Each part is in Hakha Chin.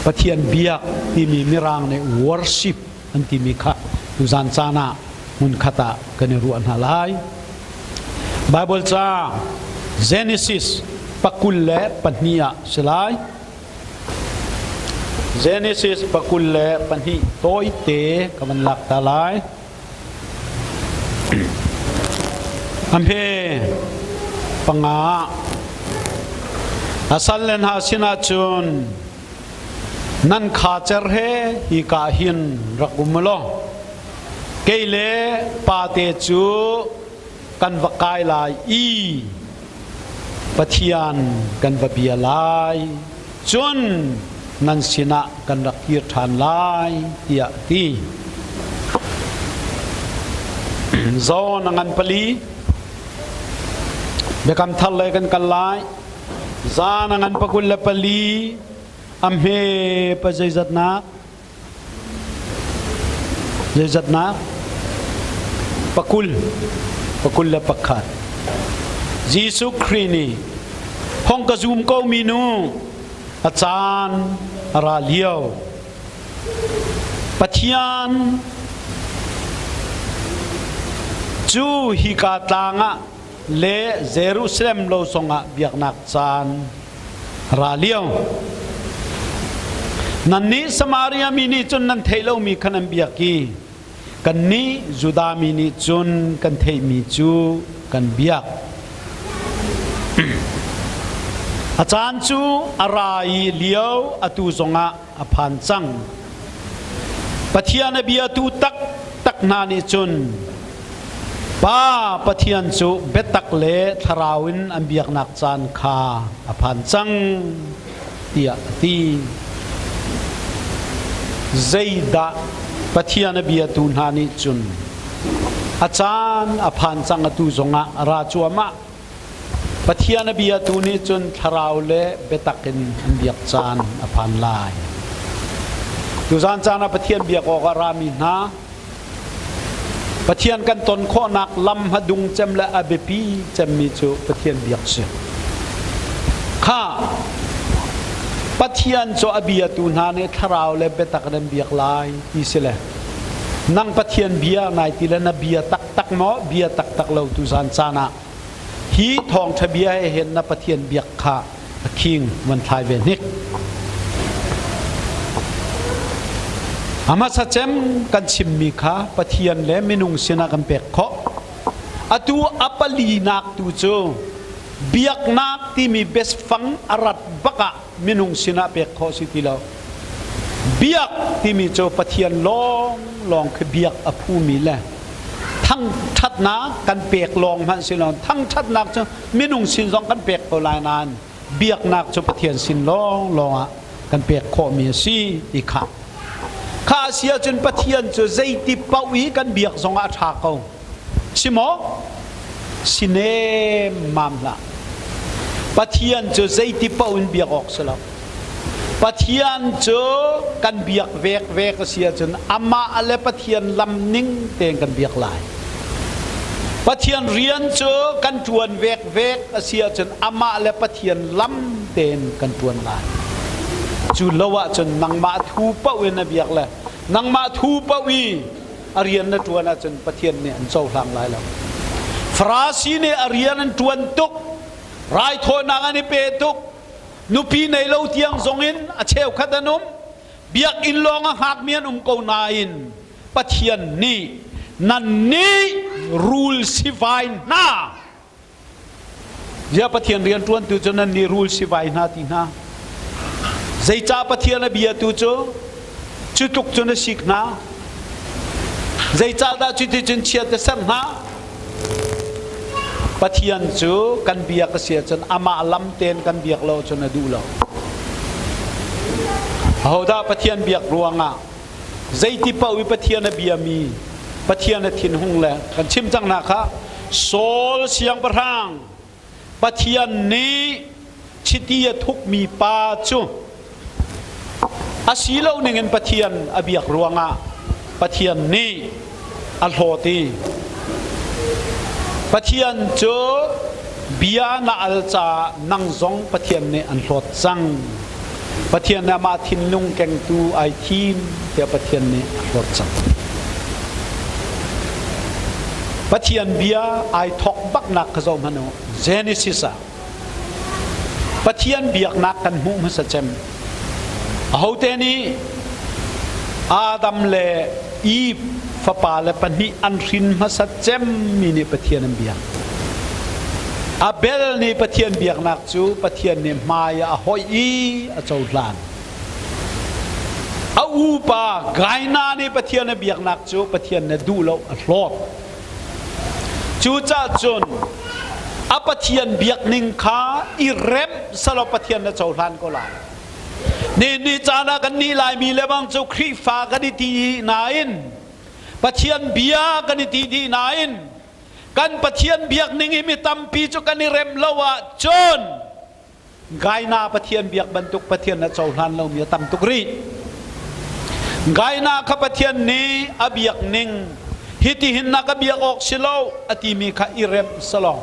Pathian biak timi Mirang nih worship an timi kha tuzan caan ah hmunkhat ah kan i ruah hna lai. Bible ca Genesis 22 ah si lai. Genesis 22 tawite ka van lak ta lai. Amhe panga a sal le hna sinah cun nan khacer he hi ka hin rak um law kei le pate cu kan va kai lai i Pathian kan va bia lai cun nan sinah kan rak kir ṭhan lai tiah a ti. Zawn a ngan pali biakam thar lei kan kal lai. Zan a ngan 24 a hme pa zeizatnak Zeizatnak? Pakul, 21. Jesuh Khrih nih hong ka zum ko mi nu a caan a ra lio. Pathian cu hika tlang ah le Jerusalem lo zongah biaknak caan ra lio. Nannih Samaria mi nih cun nan theih lomi kha nan biak i kannih Judah mi nih cun kan theihmi cu kan biak. A caan cu a ra i lio atu zongah a phan cang. Pathian a biatu taktak hna nih cun Pa Pathian cu biatak le thlarau in an biaknak caan kha a phan cang tiah a ti. Zeidah Pathian a biatu hna nih cun a caan a phan cang atu zongah a ra cuahmah. Pathian a biatu nih cun thlarau le biatak in an biak caan a phan lai. Tuzan caan ah Pathian biak awk ah rami hna Pathian kan ton khawhnak lam hmadung cem le a biapi cemmi cu Pathian biak si. Kha Pathian cu a biatu hna nih thlarau le biatak in an biak lai ti si le nang Pathian bia nai ti le na bia taktak maw bia taktak lo tu zan caan ah hi thawngṭha bia he hin na Pathian biak kha a khing van thlai ve hnik. A hmasa cem kan chimmi kha Pathian le minung sinah kan pek khawh. Atu a palinak tu cu biaknak timi biafang a rat bak ah minung sinah pek khawh si ti lo. Biak timi cu Pathian lawnglawng khi biak a phumi le thangṭhatnak kan pek lawng hmanh si lo thangṭhatnak cu minung sin zong kan pek ko lai nain biaknak cu Pathian sin lawnglawng ah kan pek khawhmi a si ti kha kha a si ahcun Pathian cu zeiti paoh i kan biak zongah a ṭha ko si maw si nemmam hlah Pathian cu zeiti paoh in biak awk si lo Pathian cu kan biak vekvek a si ahcun amah le Pathian lam ning tein kan biak lai. Pathian rian cu kan ṭuan vekvek a si ahcun amah le Pathian lam tein kan ṭuan lai. Cu lo ahcun nangmah thu paoh in na biak le nangmah thu paoh i a rian na ṭuan ahcun Pathian nih an cohlang lai lo. Farasi nih a rian an ṭuan tuk, raithawinak an i pe tuk, nupi nei lo tiang zongin a cheukhat an um biakinn lawng a hngakmi an um ko nain Pathian nih nannih rul sivai hna Zia Pathian rian ṭuantu cu nannih rul sivai hna ti hna zeicah Pathian a biatu cu cu tluk cun a sik hna zeicahdah cuticun chiat a serh hna Pathian cu kan biak a si ahcun amah lam tein kan biak lo ahcun a duh lo. Ahodah Pathian biak ruangah zeiti paoh i Pathian a biami Pathian a thinhung le kan chim cang hna kha Saul siangpahrang Pathian nih chiti a thukmi pa cu a si lo ningin Pathian a biak ruangah Pathian nih a hlawt i Pathian cu bia na al caah nang zong Pathian nih an hlawt cang. Pathian nih amah thinlung kengtu ai thim tiah Pathian nih a hlawt cang. Pathian bia ai thawk baknak kha zoh hmanh u. Genesis ah Pathian biaknak kan hmuh hmasa cem. Ahote nih Adam le Eve fapa le pahnih an hrin hmasa cemmi nih Pathian an biak. Abel nih Pathian biaknak cu Pathian nih hmai ah a hoih i a cohlan. A upa Gaina nih Pathian a biaknak cu Pathian nih duh lo a hlawt. Cucaah cun a Pathian biakning kha i remh selaw Pathian na cohlan ko lai. Ni ni caan ah kan nih Laimi le bang cu Khrihfa kan i ti nain Pathian bia kan i ti dih nain kan Pathian biakning hi mi tampi cu kan i rem lo ahcun Gaina Pathian biak bantuk Pathian a cohlan lomi a tam tuk rih. Gaina kha Pathian nih a biak ning hitihin na ka biak awk si lo a timi kha i remh salong,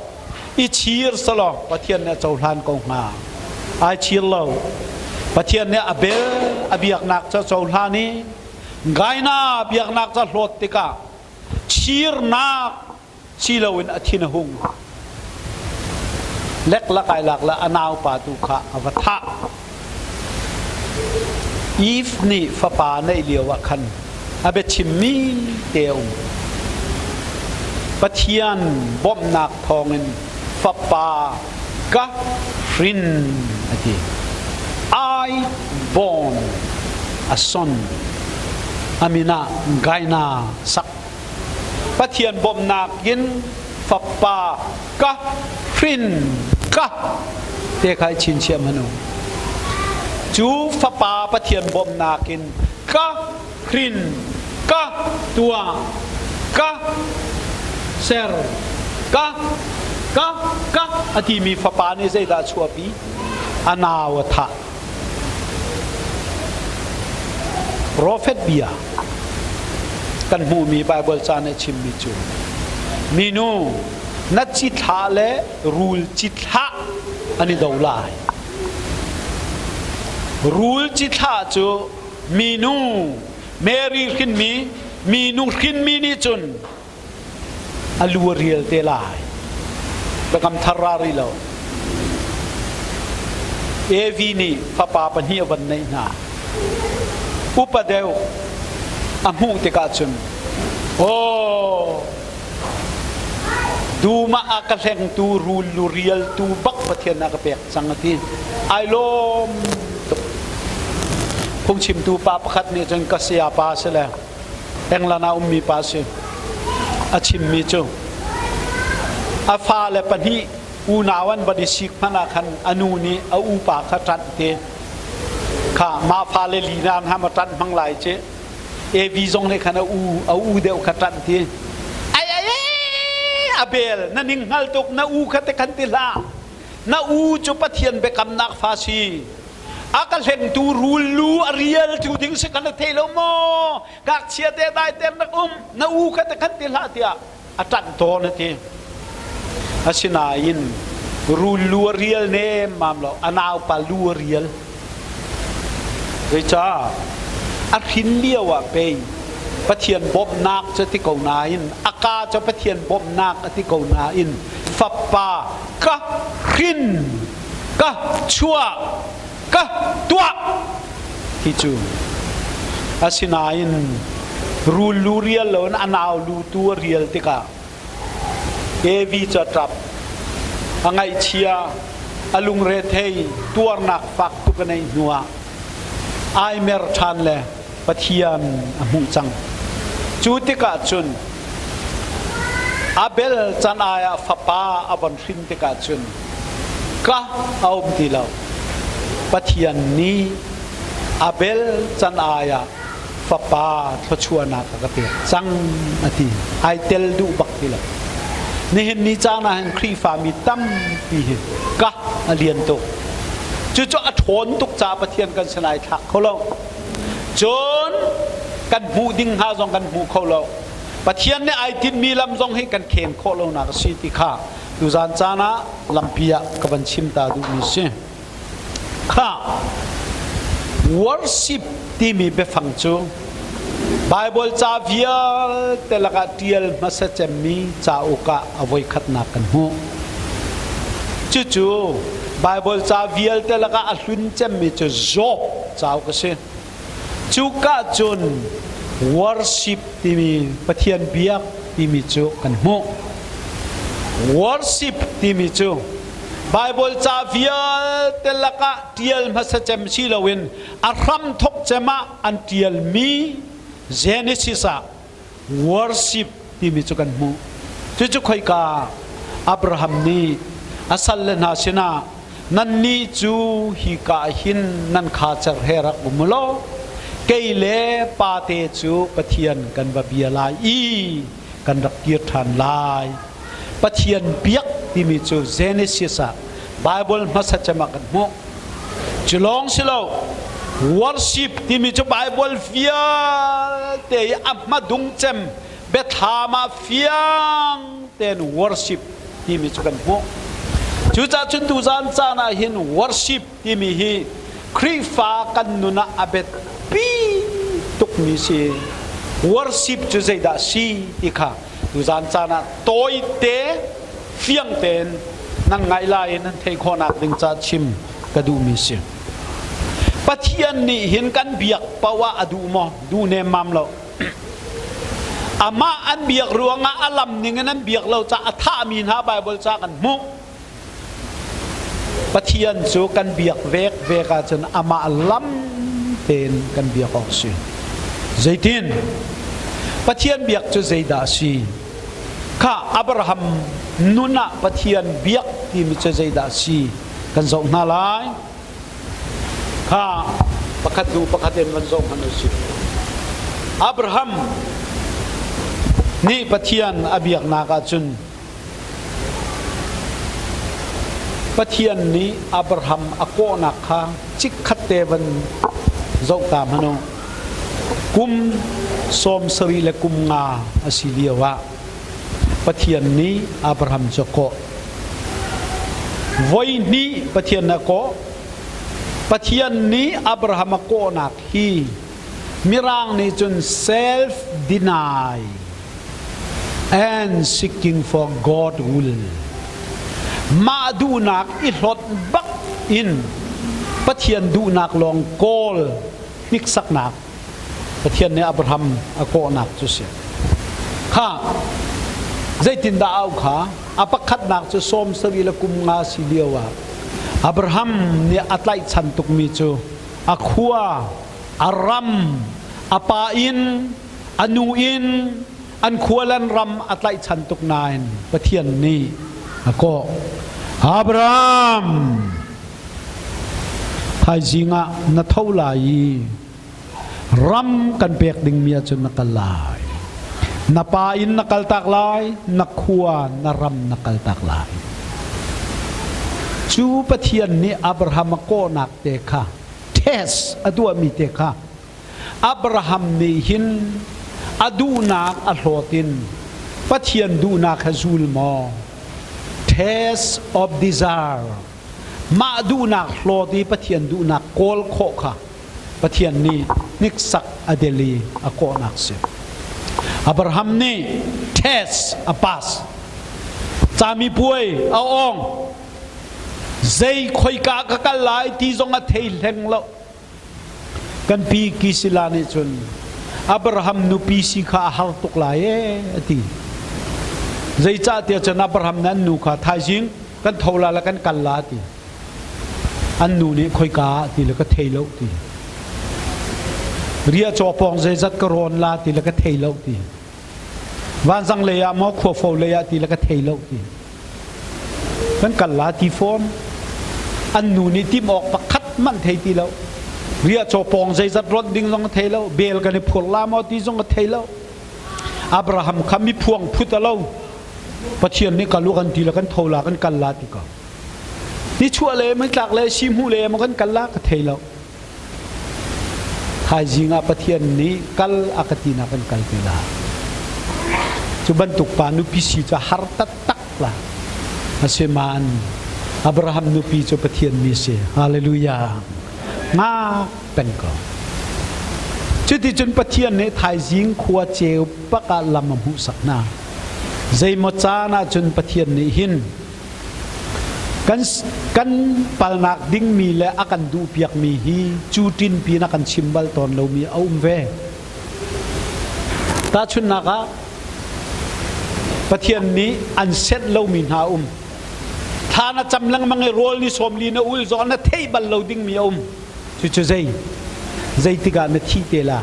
i chir salong Pathian nih a cohlan ko hnga. Ai chir lo. Pathian nih a bel a biaknak cu a cohlan i Gaina biaknak cu a hlawt tikah chirnak si loin a thin a hung. Leklak ai lak le a naupa tu kha a va thah. Eve nih fapa neih lio ah khan a biachimmi te a um. Pathian bawmhnak thawngin fapa ka hrin a ti. I born a son. A min ah Gaina sak Pathian bawmhnak in fapa ka hrin ka te kha i chinchiah hmanu. Cu fapa Pathian bawmhnak in ka hrin ka tuah ka ser ka ka ka a timi fapa nih zeidah a chuahpi? A nau a thah. Profet bia kan hmuhmi Baibal ca nih a chimmi cu minu na cithlah le rul cithlah an i do lai. Rul cithlah cu minu Mary hrinmi minu hrinmi nih cun a lu a rial te lai. Biakam thar ra rih lo. Evi nih fapa pahnih a van neih hna. Upa deuh a hmuh tikah cun, Aw, dum ah a ka hlengtu rul lu rialtu bak Pathian a ka pek cang a ti. Ai lawm tuk. Phungchimtu pa pakhat nih cun ka saya pa si le England ah ummi pa si. A chimmi cu a fale pahnih unau an van i sik hmanh ah khan a nu nih a upa kha ṭanh te kha mah fale lila hna ma ṭanh hmang lai ci Evi zong nih khan a u a u deuh kha ṭanh ti ai ai a bel na ning hngal tuk na u kha te khan ti hlah na u cu Pathian biakamnak fa si a ka hlengtu rul lu a rial tu ding si kan thei lo maw ngakchia te dai ter nak um na u kha te khan ti hlah tiah a ṭanh tawn a ti asinain rul lu a rial nem mam lo a naupa lu a rial zeicah a hrin lio ah pei Pathian bawmhnak cu ti ko nain a ka cu Pathian bawmhnak a ti ko nain fapa ka hrin ka chuah ka tuah ti cu asinain rul lu rial loin a nau lu tu a rial tikah Evi cu a ṭap a ngaihchia a lungre thei tuarnak fak tuk a neih hnuah ai mer ṭhan le Pathian a hmuh cang. Cu tikah cun Abel can ai ah fapa a von hrin tikah cun ka a um ti lo. Pathian nih Abel can ai ah fapa thluachuahnak a ka pek cang a ti. Ai tel duh bak ti lo. Nihin ni caan ah hin Khrihfa mi tampi hi ka a lian tuk. Cucu a ṭhawn tuk caah Pathian kan sin ai thlak kho lo. Cun kan hmuh ding hnga zong kan hmu kho lo. Pathian nih ai tinhmi lam zong hi kan khen khawh lonak a si ti kha tuzan caan ah lampi ah ka van chim ta duhmi si. Kha. Worship timi biafang cu Baibal ca vialte lakah ṭial hmasa cemmi cauk ah a voikhatnak kan hmuh. Cucu Baibal ca vialte lakah a hlun cemmi cu Job cauk a si. Cuka cun worship timi Pathian biak timi cu kan hmuh. Worship timi cu Baibal ca vialte lakah ṭial hmasa cem si loin a hramthok cem ah an ṭialmi Genesis ah worship timi cu kan hmuh. Cucu khoika Abraham nih a salle hna sinah nannih cu hika hin nan khacer he rak um u law kei le pate cu Pathian kan va bia lai i kan rak kir ṭhan lai. Pathian biak timi cu Genesis ah Bible hmasa cem ah kan hmuh. Cu lawng si lo, worship timi cu Bible vialte i a hmadung cem biathlam ah fiang tein worship timi cu kan hmuh. Cucaah cun tuzan caan ah hin worship timi hi Khrihfa kan nun ah a biapi tukmi si. Worship cu zeidah si ti kha tuzan caan ah tawite fiang tein nan ngaih lai i nan theih khawhnak ding ca chim ka duhmi si. Pathian nih hin kan biak paoh ah a duh maw? Duh nemmam lo. Amah an biak ruangah a lam ning in an biak lo ca a thahmi hna Baibal ca kan hmuh. Pathian cu kan biak vek vek ahcun amah lam tein kan biak awk si. Zeitin? Pathian biak cu zeidah a si? Kha Abraham nun ah Pathian biak timi cu zeidah a si? Kan zoh hna lai. Kha pakhat hnu pakhat in van zoh hmanh usih. Abraham nih Pathian a biaknak ahcun Pathian nih Abraham a kawhnak kha chikkhat te van zoh ta hmanh u. Kum 70 le kum nga a si lio ah Pathian nih Abraham cu a kawh. Voi hnih Pathian a kawh. Pathian nih Abraham a kawhnak hi Mirang nih cun self deny and seeking for God will. Mah duhnak i hlawt bak in Pathian duhnak lawng kawl hniksaknak Pathian nih Abraham a kawhnak cu si. Kha zeitindah au kha a pakhatnak cu 70 le kum nga si lio ah Abraham nih a tlaihchan tukmi cu a khua a ram a pa inn a nu inn an khua le an ram a tlaihchan tuk nain Pathian nih a kawh. Abraham, thaizing ah na tho lai i ram kan pek dingmi ahcun na kal lai. Na pa inn na kaltak lai, na khua na ram na kaltak lai. Cu Pathian nih Abraham a kawhnak te kha test a tuahmi te kha Abraham nih hin a duhnak a hlawt in Pathian duhnak kha zul maw? Test of desire. Mah duhnak hlawt i Pathian duhnak kawl khawh kha Pathian nih hniksak a del i a kawhnak si. Abraham nih test a pass. Camipuai a ong. Zei khoika ka kal lai ti zong a thei hleng lo. Kan pi Kisila nih cun Abraham nupi si kha a har tuk lai ee a ti. Zeicahtiah cun Abraham nih an nu kha thaizing kan tho la le kan kal la a ti. An nu nih khoika ah ti le ka thei lo ti. Ria caw pawng zeizat ka rawn la ti le ka thei lo ti. Vanzang lei ah maw khuafo lei ah ti le ka thei lo ti. Kan kal la ti fawn. An nu nih tim awk pakhat hmanh thei ti lo. Riah caw pawng zeizat rawnh ding zong a thei lo. Bel kan i phur la maw ti zong a thei lo. Abraham kha miphuang phut a lo. Pathian nih kal u kan ti le kan tho la kan kal la ti ko. Nichuah le meitlak le sihmuh le maw kan kal la ka thei lo. Thaizing ah Pathian nih kal a ka tinak kan kal te la. Cu bantuk pa nupi si cu har taktak la. Asiman Abraham nupi cu Pathian mi si. Hallelujah. Ngak peng ko. Cuticun Pathian nih thaizing khua ceu bak ah lam a hmuhsak hna. Zeimaw caan ahcun Pathian nih hin kan kan palnak dingmi le a kan duhpiakmi hi cu ṭinpi in a kan chim bal tawn lomi a um ve. Tahchunhnak ah Pathian nih an senh lomi hna a um. Thla na cam lengmang i rawl ni sawm li na ul zong na theih bal lo dingmi a um. Cucu zei? Zeitik ah na thih te la?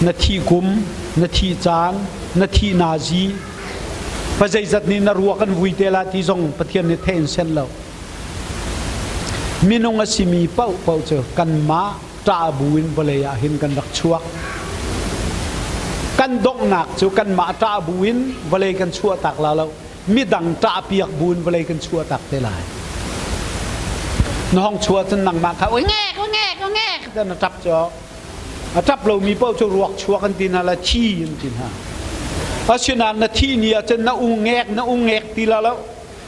Na thih kum, na thih caan, na thih nazi, pa zeizat nih na ruak an vui te la ti zong Pathian nih theih in senh lo. Minung a simi paohpaoh cu kanmah ṭah buin vawlei ah hin kan rak chuak. Kan donghnak cu kanmah ṭah buin vawlei kan chuahtak la lo. Midang ṭahpiak buin vawlei kan chuahtak te lai. Na hong chuah cun nangmah kha oi ngek oi ngek oi ngek tiah na ṭap cu a ṭap lomi paoh cu ruak chuak an ti hna la thi an ti hna. Asinain na thih ni ahcun na u ngek na u ngek ti la lo.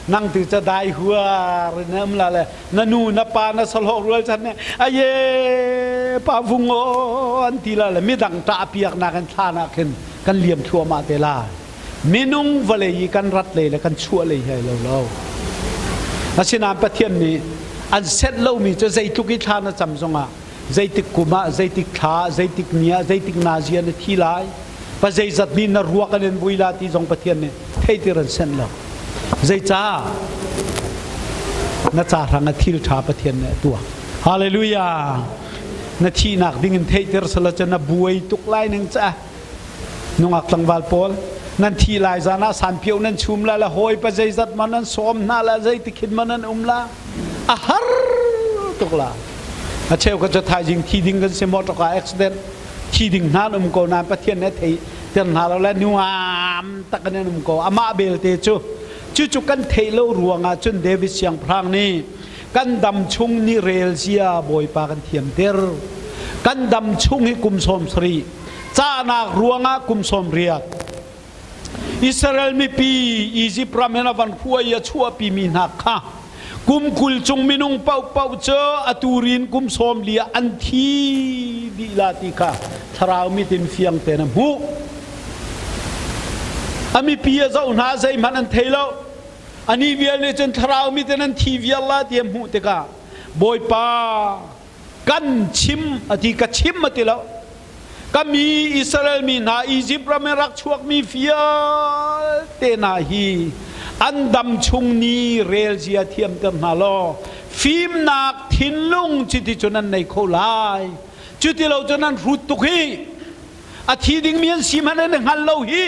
Nang tu ca dai huar in um la le na nu na pa na salhawk rual chan ne aye pa vung aw an ti la le midang ṭahpiak nak in thla nak hin kan liam thluahmah te lai. Minung vawlei i kan rat lei le kan chuah lei hi ai lo lo. Asinain Pathian nih an senh lomi cu zeitluk i thla na cam zongah zeitik kum ah zeitik thla ah zeitik ni ah zeitik nazi ah na thi lai pa zeizat nih na ruak an in vui la ti zong Pathian nih theitir an senh lo. Zeicah? Na ca hrang ah thil ṭha Pathian nih a tuah. Hallelujah! Na thihnak ding in theihter sala cu na buai tuk lai ning ca. Nungak tlangval pawl nan thi lai zan ah sanpio nan chum la le hawi pa zeizat man nan sawm hna la zeitikhin man nan um la a har tuk la. A cheu ka cu thaizing thi ding kan si motor car accident thi ding hna an um ko nain Pathian nih a thei ter hna lo le nuam tak in an um ko. Amah belte cu cucu kan theih lo ruangah cun David siangpahrang nih kan dam chung ni rel zia Bawipa kan thiam ter. Kan dam chung hi kum 70 cahnak ruangah kum 80 Israel mipi Izipt ram in a van hruai i a chuahpimi hna kha kum 20 cung minung paohpaoh cu atu rin kum 40 ah an thi dih la ti kha thlarau mit in fiang tein a hmuh. A mipi a zoh hna zeihmanh an thei lo. Ani vial nih cun thlarau mit in an thi vial la ti a hmuh tikah Bawipa kan chim a ti ka chim a ti lo. Ka mi Israel mi hna Izipt ram in rak chuakmi vialte hna hi an dam chung ni rel zia thiamter hna law fimnak thinlung cuti cun an nei kho lai. Cuti lo cun an hrut tuk hi. A thi dingmi an si hmanh an i hngal lo hi.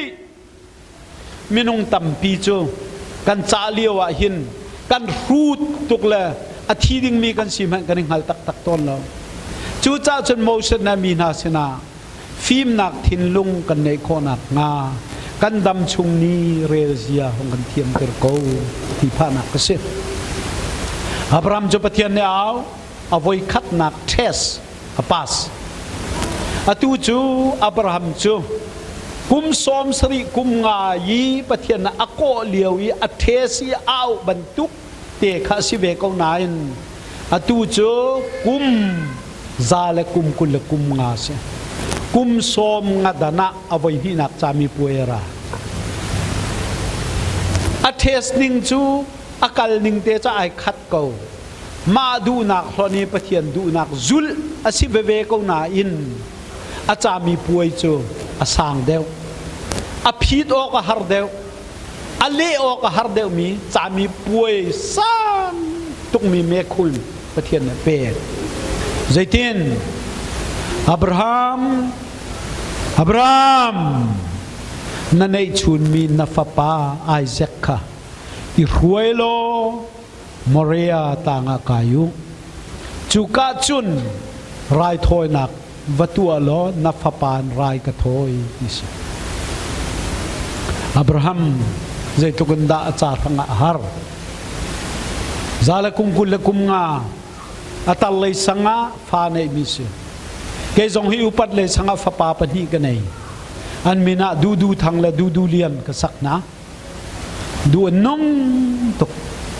Minung tampi cu kan cah lio ah hin kan hrut tuk le a thi dingmi kan si hmanh kan i hngal taktak tawn lo. Cucaah cun Moses nih mi hna sinah fimnak thinlung kan neih khawh nakhnga kan dam chung ni rel zia hong kan thiamter ko ti phahnak ka si. Abraham cu Pathian nih a au, a voikhatnak test a pass. Atu cu Abraham cu kum 70 kum nga i Pathian a kawh lio i a thes i a auh bantuk te kha a si ve ko nain atu cu kum za le kum 20 le kum nga si. Kum sawm nga dan ah a voi hnihnak cami puai a ra. A test ning cu a kal ning te cu ai khat ko. Mah duhnak hlonh i Pathian duhnak zulh a si veve ko nain a cami puai cu a sang deuh. A phit awk a har deuh. A leh awk a har deuhmi cami puai sang tukmi mekhun Pathian nih a pek. Zeitin? Abraham, Abraham, na neihchunmi na fapa Isaac kha i hruai law Moriah tlang ah kai u. Cuka cun raithawinak va tuah law na fapa in rai ka thawi ti si. Abraham zeitluk in dah a ca hrang ah a har. Za le kum 20 le kum nga a tar lei sang ah fa neihmi si. Kei zong hi upat lei sang ah fapa pahnih ka nei. An min ah Dudu Thang le Dudu Lian ka sak hna. Duh an nung tuk.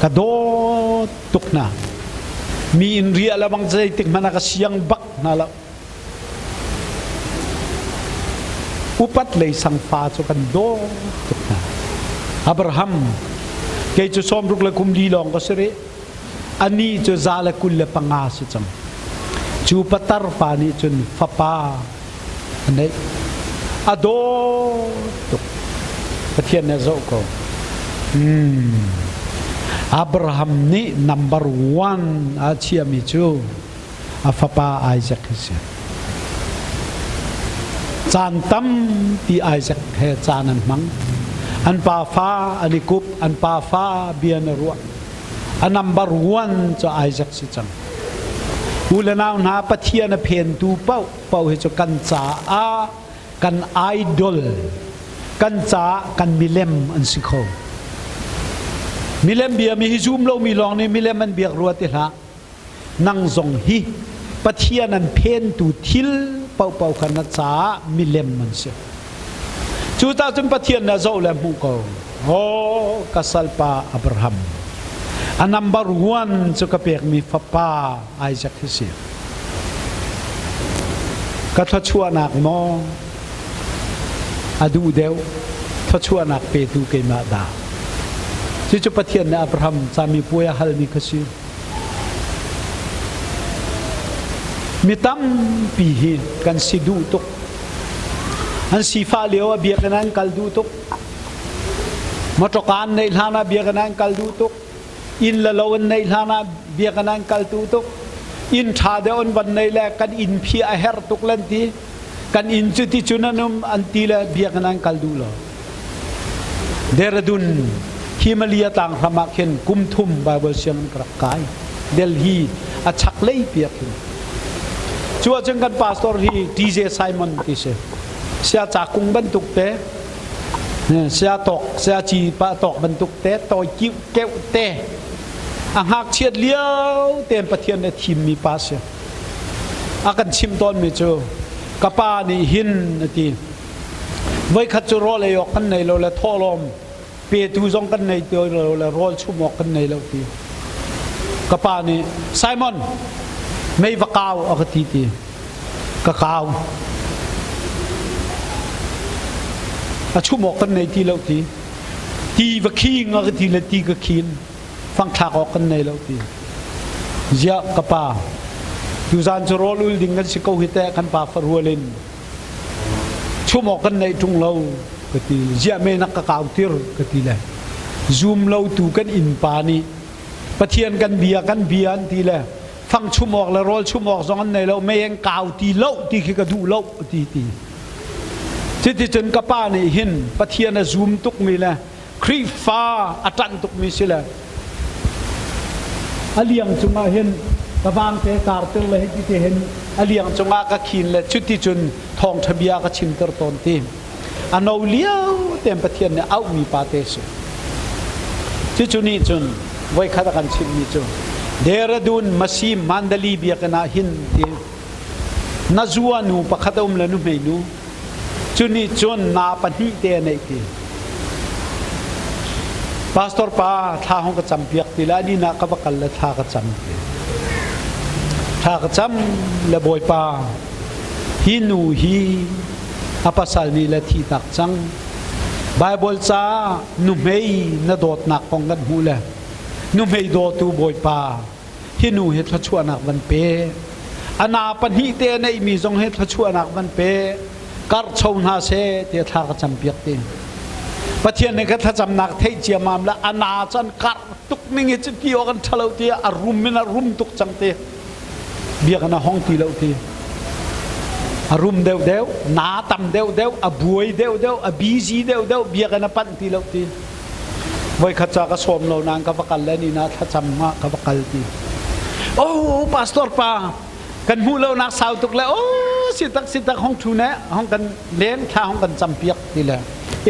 Ka dawt tuk hna. Mi inn riah le bang zeitik hmanh ah ka siang bak hna lo. Upat lei sangfa cu kan daw tuk hna. Abraham, kei cu sawmruk le kum li lawng ka si rih. Anih cu 125 si cang. Cu patar pa nih cun fapa a neih. A daw tuk. Pathian nih a zoh ko. Hmm. Abraham nih number one a chiami cu a fapa Isaac hi si. Caan tampi Isaac he caan an hmang. An pa fa an i kup, an pa fa bia na ruah. A number one cu Isaac si cang. U le nau hna Pathian a phentu paoh paoh hi cu kan caah kan idol kan caah kan milem an si kho. Milem bia mi hi zum lomi lawng nih milem an biak rua ti hlah. Nang zong hi Pathian an phentu thil paohpaoh kha na caah milem an si. Cucaah cun Pathian nih a zoh le a hmuh ko. Aw ka salpa Abraham, a number one cu ka pekmi fapa Isaac hi si. Ka thluachuahnak maw a duh deuh thluachuahnak petu keimah dah. Cucu Pathian nih Abraham camipuai a halmi kha si. Mi tampi hi kan si duh tuk. An sifah lio ah biakinn ah an kal duh tuk. Mawṭawka an neih hlan ah biakinn ah an kal duh tuk. Inn le lo an neih hlan ah biakinn ah an kal duh tuk. Inn ṭha deuh an van nei le kan inn phi a herh tuk lan ti. Kan inn cu ti cun an um an ti le biakinn ah an kal duh lo. Dehradun Himalaya tlanghram ah khin kum thum Bible sianginn ka rak kai. Delhi a chaklei piak hin. Cu ahcun kan pastor hi TJ Simon ti si. Sia ca kung bantuk te, sia tawk, sia ci pa tawk bantuk te, tawi kiu keuh te. A ngakchiat lio tein Pathian nih a thimmi pa si. A kan chimh tawnmi cu ka pa nih hin a ti. Voikhat cu rawl ei awk kan nei lo le thawhlawm petu zong kan nei ti lo le rawl chum awk kan nei lo ti. Ka pa nih Simon mei va kau a ka ti ti. Ka kau. A chum awk kan nei ti lo ti. Ti va khing a ka ti le ti ka khin. Fangthlak awk kan nei lo ti. Ziah ka pa tuzan cu rawl ul ding kan si ko hi teh kan pa farual in chum awk kan neih ṭung lo ka ti ziah me na ka kau tir ka ti le zum lo tu kan innpa nih Pathian kan bia kan bia an ti le fang chum awk le rawl chum awk zong an nei lo mei an kau ti lo ti khi ka duh lo ti ti cuticun ka pa nih hin Pathian a zum tukmi le Khrihfa a ṭanh tukmi si le a liang cungah hin ka vangte kartir le hiti te hin a liang cungah ka khin le cuti cun thawngṭha bia ka chimter tawn ti a no lio tein Pathian nih auhmi pa te si cucu nih cun voikhat a kan chimhmi cu Dehradun Masi Mandali biakinn ah hin ti na zua nu pakhat a um le nuhmei nu Cu nih cun naa pahnih te a neih ti. Pastor pa thla hong ka cam piak ti le an inn ah ka va kal le thla ka cam ti. Thla ka cam le Bawipa hi nu hi a pasal nih le thi tak cang. Bible ca nuhmei na dawtnak kong kan hmuh le nuhmei dawtu Bawipa hi nu hi thluachuahnak van pe ana pahnih te a neihmi zong hi thluachuahnak van pe karhcho hna seh tiah thla ka campiak ti Pathian nih ka thlacamnak theih ciamam le ana can karh tuk ning hi cu ti awk an ṭhalo ti a rum in a rum tuk cang ti biakinn a hong ti lo ti a rum deuh deuh na tam deuh deuh a buai deuh deuh a busy deuh deuh biakinn a panh ti lo ti Voikhat ca ka sawm lo nain ka va kal le ni na thlacam ah ka va kal ti. Oh pastor pa kan hmuh lo nak sau tuk le oh si tak si tak hong thu ne hong kan leng thla hong kan cam piak ti le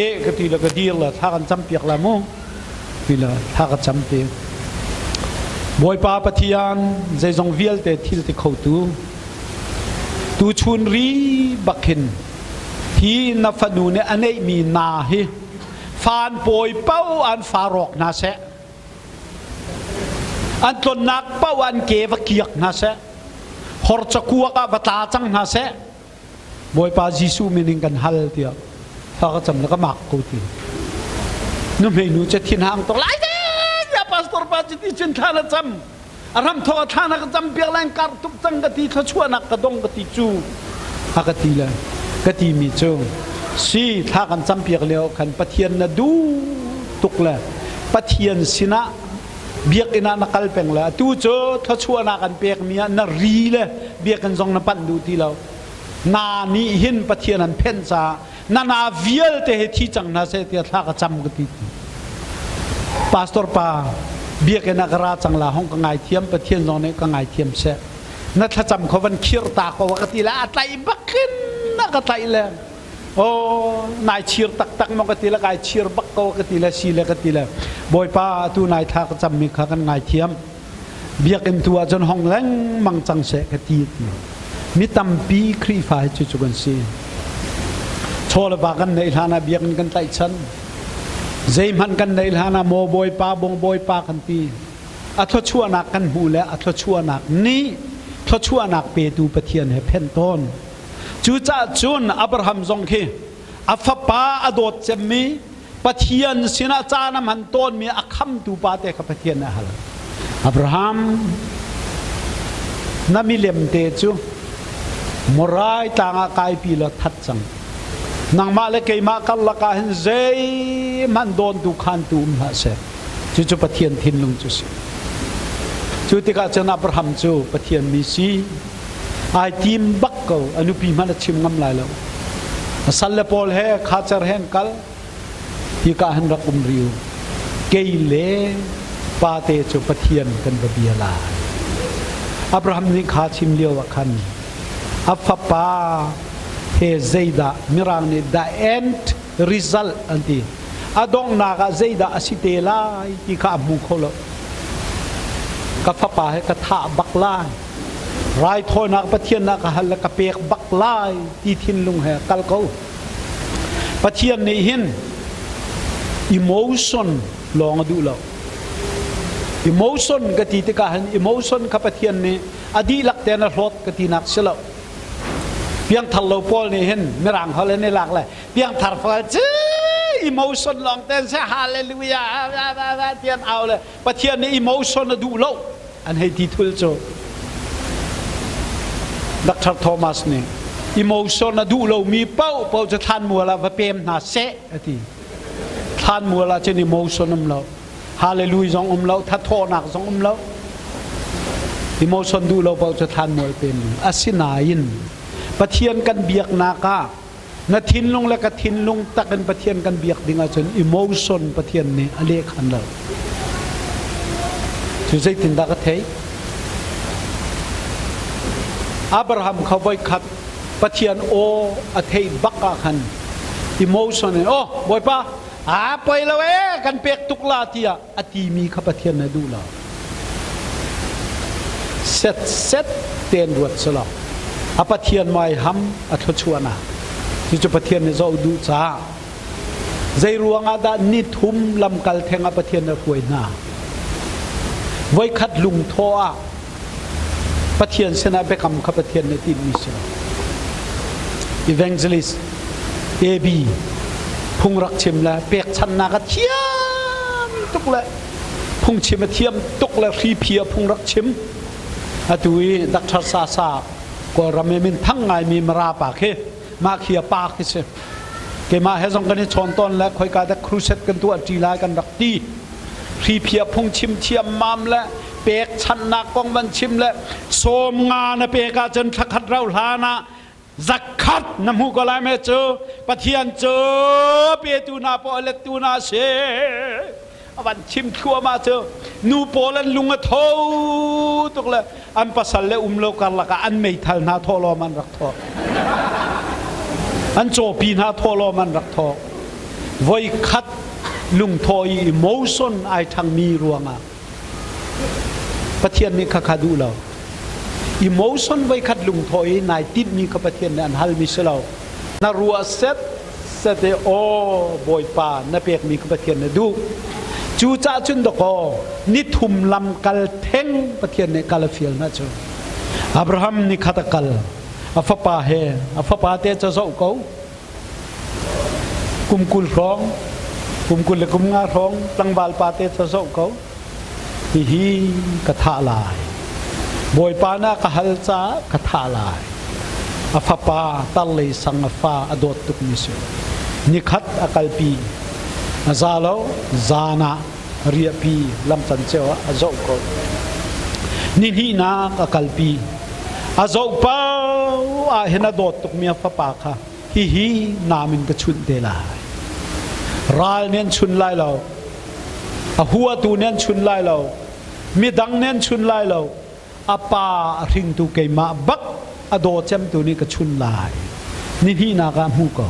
e ka ti le ka dir le thla kan cam piak la mu ti le thla ka cam ti. Bawipa Pathian zeizong vialte thil ti kho tu tu chun ri bak hin hi na fanu nih a neihmi na hi Fan pawi paoh an fa rawk hna seh. An tlonnak paoh an ke va kiak hna seh. Hor cakuak ah va tla cang hna seh. Bawipa Jesuh min in kan hal tiah thla ka cam le ka mak ko ti. Nuhmei nu cu thin hang tuk lai ya pastor pa cuti cun thla na cam. A ram thawk a thla na ka cam piak lai kar tuk cang ka ti thluachuahnak ka dong ka ti cu a ka ti le ka ti mi cu si thla kan cam piak lio khan Pathian na duh tuk le Pathian sinah biakinn ah na kal peng le atu cu thluachuahnak an pekmi ah na ri le biakinn zong na panh duh ti lo. Na nih hin Pathian an phenh caah na na vialte he thi cang hna seh tiah thla ka cam ka ti. Pastor pa biakinn ah ka ra cang la hong ka ngaithiam Pathian zong nih ka ngaithiam seh. Na thlacam kho van khir ta ko ka ti le a tlaih bakin a ka tlaih le Oh, nai chir taktak maw ka ti le kai chir bak ko ka ti le si le ka ti le Bawipa atu nai thla ka cammi kha kan ngaithiam. Biakinn tu ahcun hong lengmang cang seh ka ti ti. Mi tampi Khrihfa hi cucu kan si. Chaw le va kan neih hlan ah biakinn kan tlaihchan. Zeihmanh kan neih hlan ah maw Bawipa bong Bawipa kan ti. A thluachuahnak kan hmuh le a thluachuahnak nih thluachuahnak petu Pathian he phenh tawn. Cucaah cun Abraham zong khi a fapa a dawt cemmi Pathian sinah caan a hman tawnmi a khamtu pa te kha Pathian nih a hal. Abraham, na milem te cu Morai tlang ah kaipi law that cang. Nangmah le keimah karlak ah hin zeihmanh dawntu khantu um hlah seh. Cucu Pathian thinlung cu si. Cu tikah cun Abraham cu Pathian mi si ai tim bak ko a nupi hmanh a chim ngam lai lo a sal le pawl he khacer he an kal hika han rak um riu kei le pate cu Pathian kan va bia lai Abraham nih kha chim lio ah khan a fapa he zeidah mirang nih the end result an ti a donghnak ah zeidah a si te lai ti kha a hmu kho lo ka fapa he ka thah bak lai raithawinak Pathian na ka hal le ka pek bak lai ti thinlung he kal ko Pathian nih hin emotion lawng a duh lo emotion ka ti tikah hin emotion kha Pathian nih a dihlak tein a hlawt ka tinak si lo piangthar lo pawl nih hin mirang holh in i lak le piangthar fal ci emotion lawng ten se hallelujah tian au le Pathian nih emotion a duh lo an hei ti thul cu Dr. Thomas nih emotion a duh lomi paoh paoh cu thlanmual ah va pem hna seh a ti thlanmual ah cun emotion um lo hallelujah zong um lo thathawhnak zong um lo emotion duh lo paoh cu thlanmual pem asinain Pathian kan biaknak ah na thinlung le ka thinlung tak in Pathian kan biak ding ahcun emotion Pathian nih a lehkhan lo. Cu zeitindah ka theih? Abraham kha voikhat Pathian aw a theih bak ah khan emotion in oh Bawipa aa poi lo ee kan pek tuk la tiah a timi kha Pathian nih a duh lo. Set set tein ruat selaw a Pathian mai ham a thluachuahnak cucu Pathian nih zoh duh caah zei ruangah dah ni thum lamkal theng ah Pathian a hruai hna voikhat lungthaw ah Pathian sinah biakam kha Pathian nih tinhmi si lo evangelist AB phung rak chim le pekchannak a thiam tuk le phungchim a thiam tuk le hriphi a phung rak chim atu i Dr. Sasa Kawlram i min thang ngaimi Mara pa khi mah khi a pa khi si keimah he zong kan i chawn tawn le khoika dah crusade kan tuah ṭi lai kan rak ti hriphi a phungchim thiam mam le pekchanhnak kong van chim le sawm nga na pek ahcun thlakhat rau hlan ah zakhat na hmuh ko lai me cu Pathian cu petu hna pawl lettu hna si a van chim thluahmah cu nu pawl an lung a tho tuk le an pasal le um lo karlak ah an meithal hna thawhlawm an rak thawh an cawpi hna thawhlawm an rak thawh voi khat lungthaw i emotion ai ṭhangmi ruangah Pathian nih khakha duh lo. Emotion voikhat lungthawh i nai tinhmi kha Pathian nih an halmi si lo. Na ruah set set i aw Bawipa na pekmi kha Pathian na duh. Cu cah cun dakaw nithum lam kal theng Pathian nih kal a fial hna cu. Abraham ni khat a kal a fapa he a fapa te ca zoh ko kum 20 hrawng kum 20 le kum nga hrawng tlangval pa te ca zoh ko hihi ka thah lai Bawipa na ka hal caah ka thah lai a fapa tarlei sang a fa a dawt tuk mi si nikhat a kalpi a za lo zan ah riahpi lamcan ceu ah a zoh ko ni hnihnak a kalpi a zoh pau ah hin a dawt tukmi a fapa kha hihi nam in ka chunh te lai ral nih an chun lai lo a huatu nih an chun lai lo midang nih an chun lai lo a pa a hringtu keimah bak a daw cemtu nih ka chun lai ni hnihnak ah hmu ko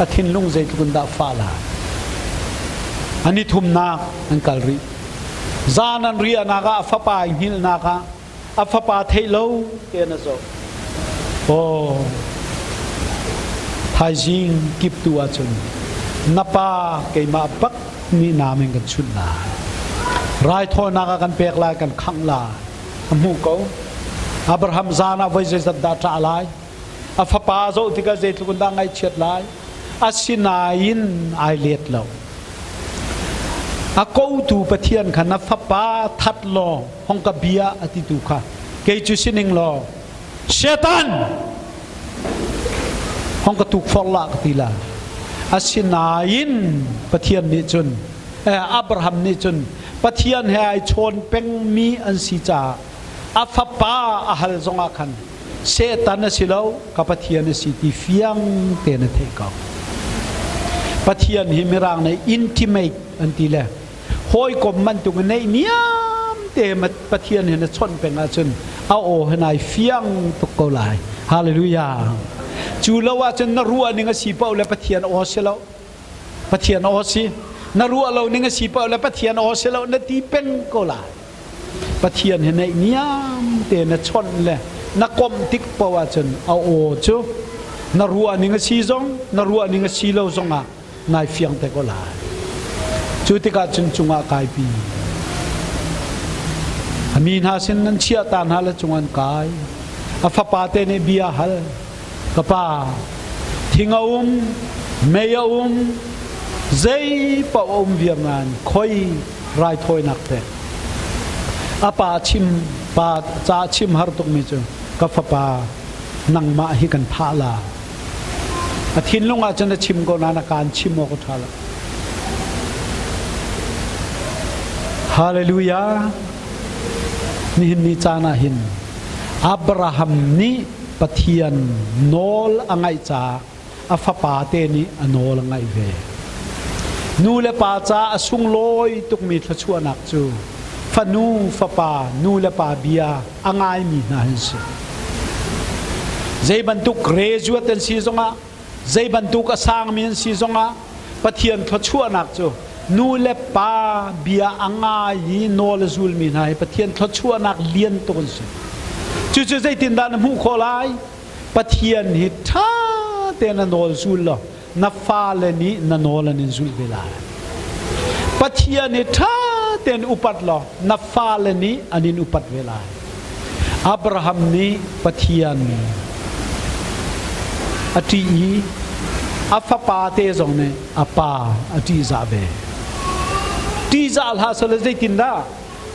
a thinlung zeitluk in dah fah lai an i thumnak an kal rih zan an riahnak ah a fapa i hngilhnak ah a fapa theih lo te na zoh aw thaizing kip tu ahcun na pa keimah bak nih naam in kan chunh lai raithawinak ah kan pek lai kan khangh lai a hmuh ko Abraham zan ah voi zeizat dah ṭah lai a fapa zoh tikah zeitluk in dah ngaihchiat lai asinain ai let lo a kotu Pathian kha na fapa that law hong ka bia a titu kha kei cu sining law Satan hong ka tukforh la ka ti la asinain Pathian nih cun eh, Abraham nih cun Pathian he ai chawn pengmi an si caah a fapa a hal zongah khan Satan a si lo ka Pathian a si ti fiang tein a theih ko Pathian hi mirang nih intimate an ti le hawikom bantuk in neih niam te Pathian he na chawnh peng ahcun a aw he nai fiang tuk ko lai hallelujah cu lo ahcun na ruah ning a si paoh le Pathian aw si lo Pathian aw si na ruah lo ning a si paoh le Pathian aw si lo na ti peng ko lai Pathian he neih niam te na chawnh le na komh tik paoh ahcun a aw cu na ruah ning a si zong na ruah ning a si lo zongah nai fiang te ko lai cu tikah cun cungah kaipi a mi hna sin nan chiah ta hna le cung an kai a fapa te nih bia hal ka pa thing a um mei a um zei paoh a um viar nain khoi raithawinak te a pa chim pa ca chim har tukmi cu ka fapa nangmah hi kan thah la A thinlung ah cun a chim ko nain a kaan chim awk a ṭha lo. Hallelujah! Nihin ni caan ah hin Abraham nih Pathian nawl a ngaih caah a fapa te nih a nawl a ngaih ve. Nu le pa ca a sunglawi tukmi thluachuahnak cu fanu fapa nu le pa bia a ngaimi hna an si. Zei bantuk graduate an si zongah, zei bantuk a sangmi an si zongah, Pathian thluachuahnak cu nu le pa bia a ngai i nawl a zulmi hna hi Pathian thluachuahnak lian tuk an si. Cucu zeitindah na hmuh khawh lai? Pathian hi ṭha tein na nawl zul law na fale nih na nawl an in zulh ve lai. Pathian hi ṭha tein upat law na fale nih an in upat ve lai. Abraham nih Pathian a ṭih i a fapa te zong nih a pa a ṭihzah ve. Ṭihzah hlah seh zeitindah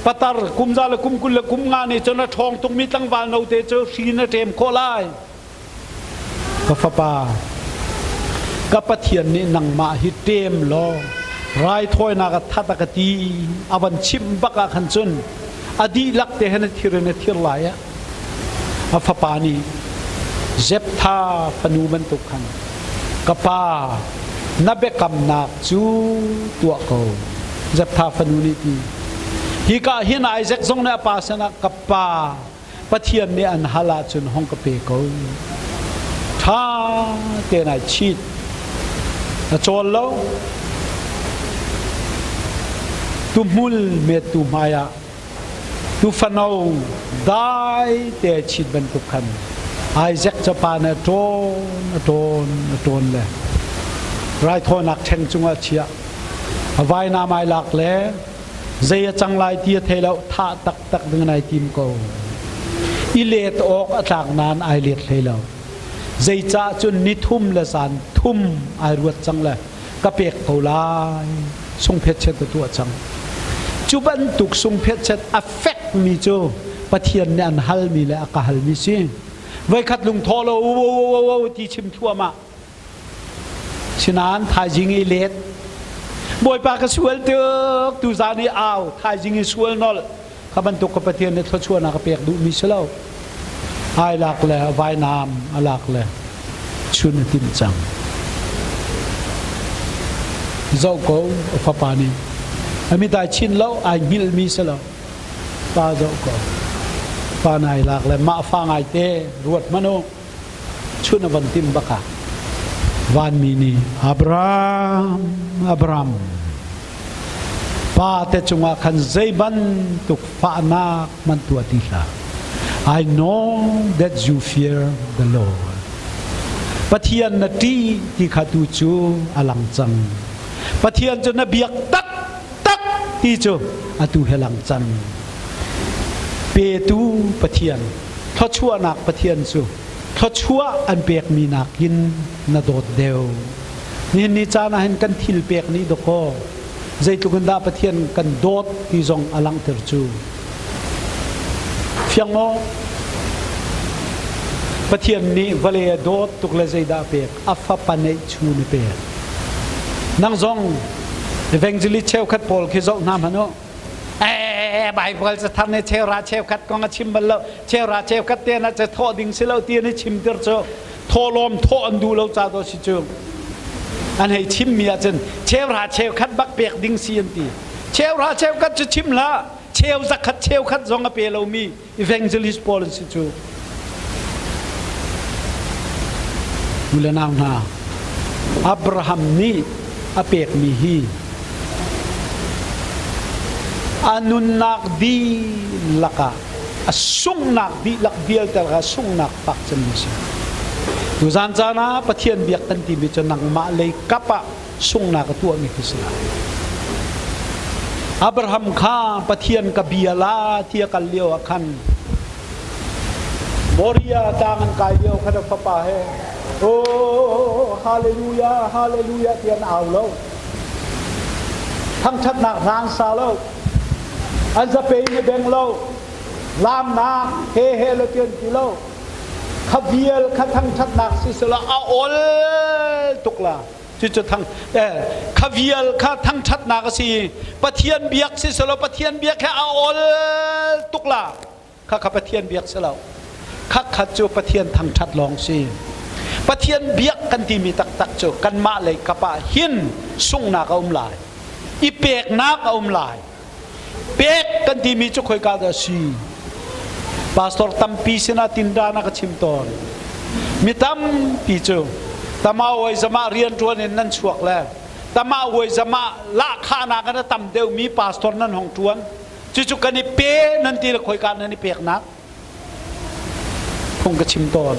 patar kum za le kum 20 le kum nga nih cun a ṭhawng tukmi tlangval note cu hri in a ṭem khawh lai. Ka fapa, ka Pathian nih nangmah hi ṭem law raithawinak a that a ka ti a van chimh bak ah khan cun a dihlak te hen a thir in a thir lai ah a fapa nih Jephtha fanu bantuk khan ka pa na biakamnak cu tuah ko Jephtha fanu nih ti hika hin Isaac zong nih a pa sinah ka pa Pathian nih an hal ahcun hong ka pe ko. Ṭha tein ai chit. A cawl lo. Tuhmul mettu hmai ah tufano dai te ai chit bantuk khan Isaac capa nih a ṭawn a ṭawn a ṭawn le raithawinak ṭheng cungah chiah. A vainam ai lak le zei a cang lai ti a thei lo thah taktak ding in ai tim ko. I let awk a tlak nain ai let hlei lo. Zeicah cun ni thum le zan thum ai ruat cang le ka pek ko lai sungphetchet a tuah cang. Cu bantuk sungphetchet a fekmi cu Pathian nih an halmi le a ka halmi si. Voikhat lungthawh lo u ti chim thluahmah. Sinain thaizing i let. Bawipa ka sual tuk tuzaan i au thaizing i sual nolh kha bantuk ka Pathian nih thluachuahnak a pek duhmi si lo. Ai lak le vainam a lak le chun a timh cang. Zoh ko a fapa nih a mit ai chin lo ai hngilhmi si lo. Pa zoh ko. Pa nai lak le mah fa ngai te ruat hmanh u. Chun a van tim bak ah vanmi nih Abraham, Abraham, pa te cungah khan zei bantuk fahnak hmanh tuah ti hlah. I know that you fear the Lord. Pathian na ṭih ti kha tu cu a lang cang. Pathian cu na biak taktak ti cu atu he lang cang. Petu Pathian, thluachuahnak Pathian cu thluachuah an pekmi nakin na dawt deuh. Nihin ni caan ah hin kan thil pek nih dawkaw zeitluk in dah Pathian kan dawt ti zong a langhter cu. Fiang maw? Pathian nih vawlei a dawt tuk le zeidah a pek? A fapa neih chun a pek. Nang zong evangelist cheukhat pawl khi zoh hna hmanh u. Eh, Bible cathar nih cheuhra cheukhat kong a chim bal lo. Cheuhra cheukhat te na ca thawh ding si lo ti an i chim tir cu thawhlawm thawh an duh lo ca to si cu. An hei chim mi ahcun cheuhra cheukhat bak pek ding si an ti. Cheuhra cheukhat cu chim hlah. Cheu zakhat cheukhat zong a pe lomi evangelist pawl an si cu. U le nau hna, Abraham nih a pekmi hi a nunnak dihlak ah a sunghnak dihlak vialte a sunghnak fak cemmi a si. Tuzan caan ah Pathian biak kan timi cu nangmah lei kap ah sunghnak a tuahmi khi si lai. Abraham kha Pathian ka bia la ti a kal lio ah khan Moria tlang an kai lio khan a fapa he Oh hallelujah hallelujah ti an au lo. Thangṭhatnak hla an sa lo. An zapei in a beng lo. Laamnak he he le ti an ti lo. Kha vial kha thangṭhatnak si selaw a ol tuk la. Cucu thang eh, kha vial kha thangṭhatnak a si i Pathian biak si selaw Pathian biak he a ol tuk la. Kha kha Pathian biak si lo. Kha khat cu Pathian thangṭhat lawng si. Pathian biak kan timi taktak cu kanmah lei kap ah hin sunghnak a um lai. I peknak a um lai. Pek kan timi cu khoika dah a si? Pastor tampi sinah tindan a ka chim tawn. Mi tampi cu tama oi zama rianṭuan in nan chuak le tama oi zama lahkhahnak in a tam deuhmi pastor nan hong ṭuan. Cucu kan i pe nan ti le khoika nan i peknak? Phung ka chim tawn.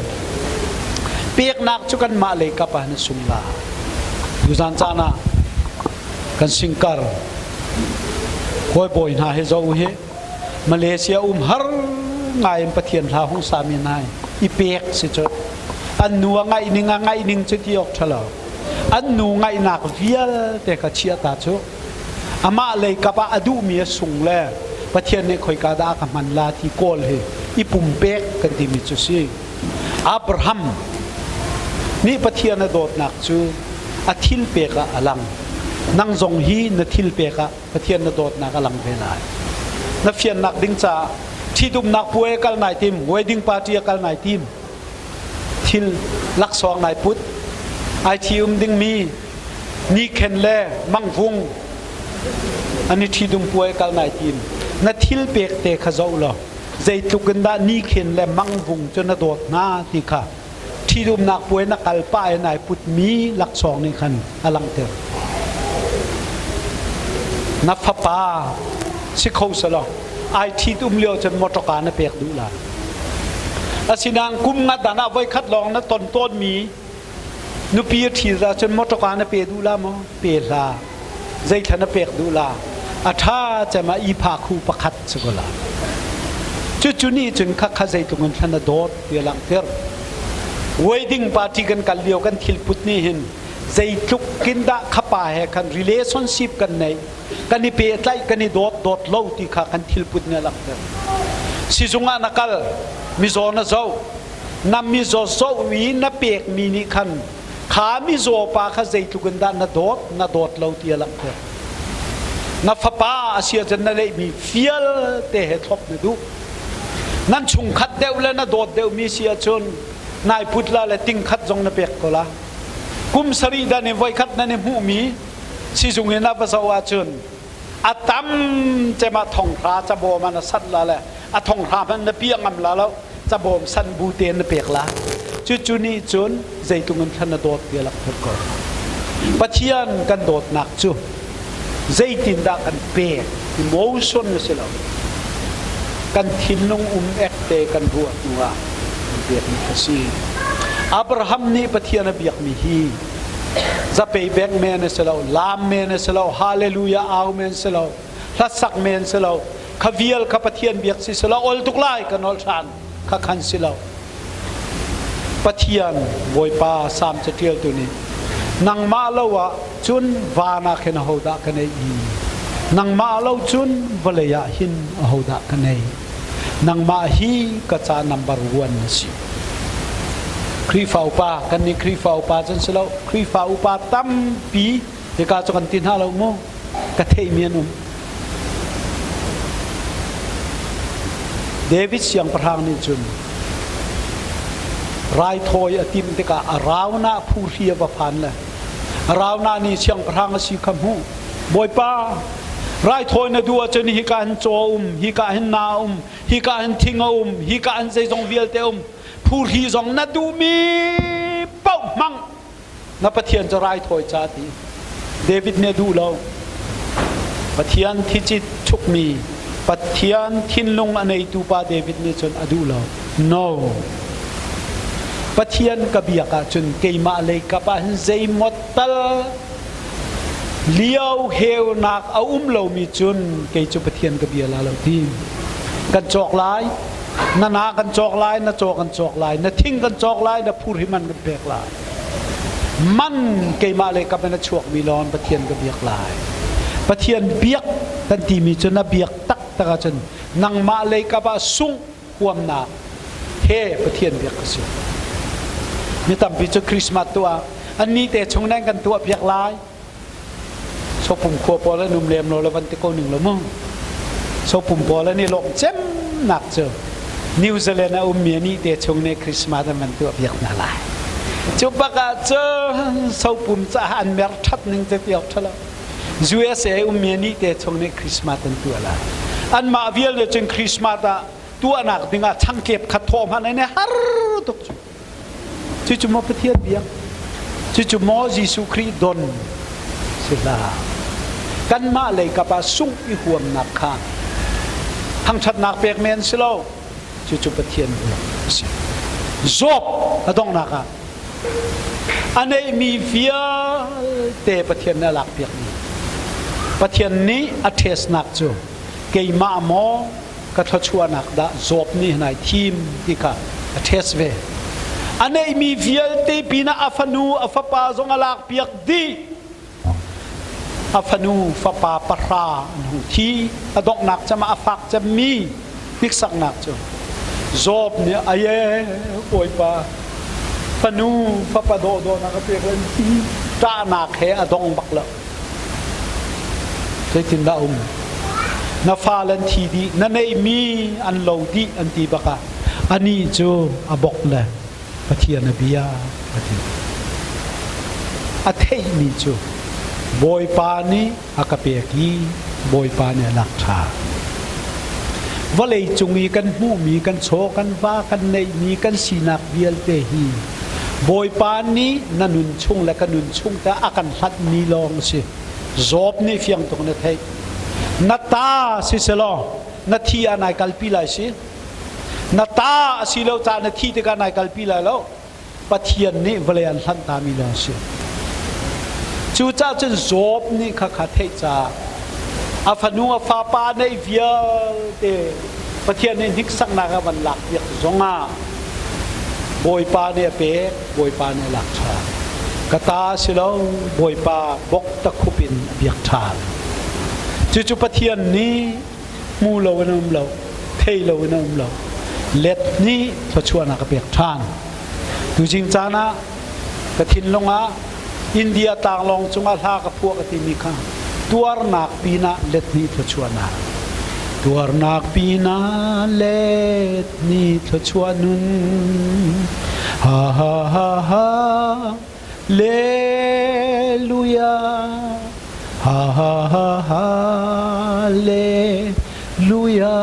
Peknak cu kanmah lei kap ah na sung la. Tuzan caan ah kan singkar hawi bawi hna he zo hi Malaysia um har ngai in Pathian hla hung sami hna i pek si cu an nu a ngaih ning a ngaih ning cu ti awk ṭhalo an nu ngaihnak vialte ka chiah ta cu Amah lei kap ah a duhmi a sung le Pathian nih khoika dah a ka hman la ti kawl hi i pumpek kan timi cu si. Abraham nih Pathian a dawtnak cu a thil pek ah a lang. Nang zong hi na thil pek ah Pathian na dawtnak a lang ve lai. Na fiannak ding caah ṭhitumnak puai a kal nai tim, wedding party a kal nai tim, thil laksawng nai put, ai ṭhi-um dingmi nikhen le mangvung an i ṭhidum puai kal nai tim na thil pek te kha zoh law zeitluk in dah nikhen le mangvung cu na dawt hna ti kha ṭhidumnak puai na kal pah in ai putmi laksawng nih khan a langhter na fapa si kho selaw ai ṭhitum lio cun motorka na pek duh lai asinain kum nga dan ah voikhat lawng na ton tawnmi Nupi a ṭhi ahcun mawṭawka na pe duh la maw? Pe hlah. Zeithla na pek duh la? A ṭha cem ah i pha khu pakhat si ko la. Cucu nih cun khakha zeitluk in thla na dawt ti a langhter. Wedding party kan kal lio kan thilput nih hin zeitluk kin dah khapa he khan relationship kan neih kan i pehtlaih kan i dawt dawt lo ti kha kan thilput nih a langhter. Sizung ah na kal, mizaw na zoh, na mizaw zoh i na pekmi nih khan kha mizaw pa kha zeitluk in dah na dawt na dawt lo ti a langhter. Na fapa a si ahcun na leihmi vialte he thlop na duh. Nan chungkhat deuh le na dawt deuhmi si ahcun nai put la le tingkhat zong na pek ko la. Kum sarih dan in voikhat nan i hmuhmi sizung in a va zoh ahcun a tam cem ah thonghra cabawm ah na sat la le a thonghra hmanh na piah ngam la lo cabawm san bu te na pek la. Cucu nih cun zeitluk in thlan na dawt ti a langhter ko. Pathian kan dawtnak cu zeitindah kan pek emotion na si lo. Kan thinlung um ek te kan ruah hnu ah kan pekmi a si. Abraham nih Pathian a biakmi hi zapei bek men a si lo, laam men a si lo, hallelujah au men si lo, hlasak men si lo, kha vial kha Pathian biak si si lo, ol tuk lai ka nol hran kha khan si lo. Pathian Bawipa Salm caṭialtu nih nangmah lo ah cun van ah khin ahodah ka neih i nangmah lo cun vawlei ah hin ahodah ka nei nangmah hi ka ca number one na si. Khrihfa upa kan nih Khrihfa upa cun si lo Khrihfa upa tampi hika cu kan ti hna lo mu ka theihmi an um. David siangpahrang nih cun raithawi a timh tikah a raunah phuhri a va phan le raunah nih siangpahrang a si kha hmuh Bawipa raithawi na duh ahcun hika hin caw um hika hin na um hika hin thing a um hika hin zeizong vialte um phuhri zong na duhmi paoh hmang na Pathian cu raithawi ca ti David nih a duh lo Pathian thici chukmi Pathian thinlung a neitu pa David nih cun a duh lo no Pathian ka biak ahcun keimah lei kap ah hin zeimawt tal lio heunak a um lomi cun kei cu Pathian ka bia la lo ti kan cawk lai na na kan cawk lai na caw kan cawk lai na thing kan cawk lai na phur hi man kan pek lai man keimah le kam in a chuakmi lawng Pathian ka biak lai Pathian biak kan timi cu na biak taktak ahcun nangmah lei kap ah sungh huamnak he Pathian biak ka si mi tampi cu Christmas tuah anni te chung nan kan tuah piak lai Sopum khua pawl an um lem lo le van ti ko ning lo mu. Sopum pawl an i lawm cemnak cu New Zealand a ummi ani te chung nih Christmas an van tuah piak hna lai. Cu bak ah cun sopum caah an mer ṭhat ning cu ti awk ṭha lo. USA ummi ani te chung nih Christmas an tuah lai. Anmah vialte cun Christmas ah tuahnak dingah changtlep khat thawh hmanh an i har tuk cu. Cucu maw Pathian biak? Cucu maw Jesuh Khrih don si hlah. Kanmah lei kap ah sungh i huamnak kha thangṭhatnak pek men si lo. Cucu Pathian biak a si. Job a donghnak ah a neihmi vialte Pathian nih a lakpiakmi. Pathian nih a ṭhesnak cu keimah maw ka thluachuahnak dah Job nih hin ai thim ti kha a test ve. A neihmi vialte pinah a fanu a fapa zong a lakpiak dih. A fanu fapa pahra an hung thi. A donghnak cem ah a fak cemmi hniksaknak cu Job nih aye Bawipa fanu fapa dawhdawhnak a pek lan ti ṭahnak he a dong bak lo. Zeitindah um? Na fale an thi dih, na neihmi an lo dih an ti bak ah anih cu a bok le Pathian a bia a ti. A theihmi cu Bawipa nih a ka pek i Bawipa nih a lak ṭha. Vawlei cung i kan hmuhmi, kan chaw, kan va, kan neihmi, kan sinak vialte hi Bawipa nih na nun chung le ka nun chung te a kan hlatmi lawng a si. Job nih fiang tuk na theih. Na ta si selaw na thi ah nai kalpi lai si. Na ta a si lo caah na thi tikah nai kalpi lai lo. Pathian nih vawlei an hlanhtami lawng si. Cucaah cun Job nih kha kha theih caah a fanu a fapa neih vialte Pathian nih hniksaknak a van lak piak zongah Bawipa nih a pek, Bawipa nih a lak ṭhan. Ka ta si lo, Bawipa bok takhup in a biak ṭhan. Cucu Pathian nih hmu lo in a um lo, thei lo in a um lo. Let nih thluachuahnak a pek ṭhan. Tuzing caan ah ka thinlung ah India tlanglawng cungah hla ka phuah ka timi kha tuarnak pinah let hnih thluachuahnak tuarnak pinah let hnih thluachuah nun ha ha ha ha Alleluia ha ha ha ha Alleluia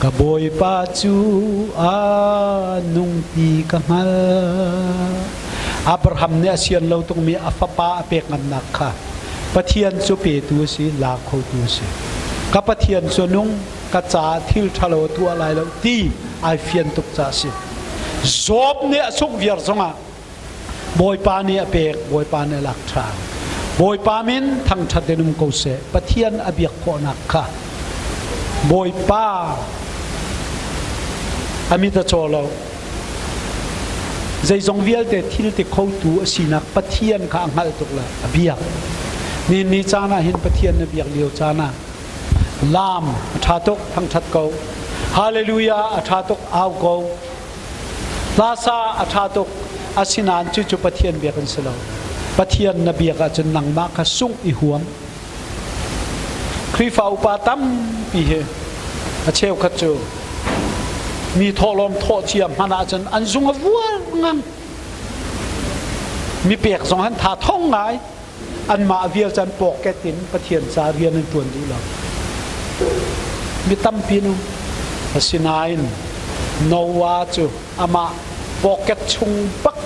Ka Bawipa cu a nung ti ka hngalh. Abraham nih a sian lo tukmi a fapa a pek ngamnak kha Pathian cu petu a si, la khotu a si. Ka Pathian cu nung, ka caah thil ṭhalo a tuah lai lo ti ai fian tuk caah a si. Job nih a sungh viar zongah Bawipa nih a pek, Bawipa nih a lak ṭhan. Bawipa min thangṭhat in um ko seh. Pathian a biak khawhnak kha Bawipa a mit a caw lo. Zeizong vialte thil ti khotu a sinak Pathian kha a hngalh tuk le a biak. Ni ni caan ah hin Pathian na biak lio caan ah laam a ṭha tuk thangṭhat ko. Hallelujah a ṭha tuk au ko. Hlasa a ṭha tuk. Asinain cucu Pathian biak an si lo. Pathian na biak ahcun nangmah kha sungh i huam. Khrihfa upa tampi hi a cheukhat cu mi thawhlawm thawh cia hmanh ahcun an zung a vual ngang. Mi pek zong an tha thong ngai. Anmah vial cu an pocket in Pathian ca rian an ṭuan duh lo. Mi tampi an um. Asinain Noah cu amah pocket chung bak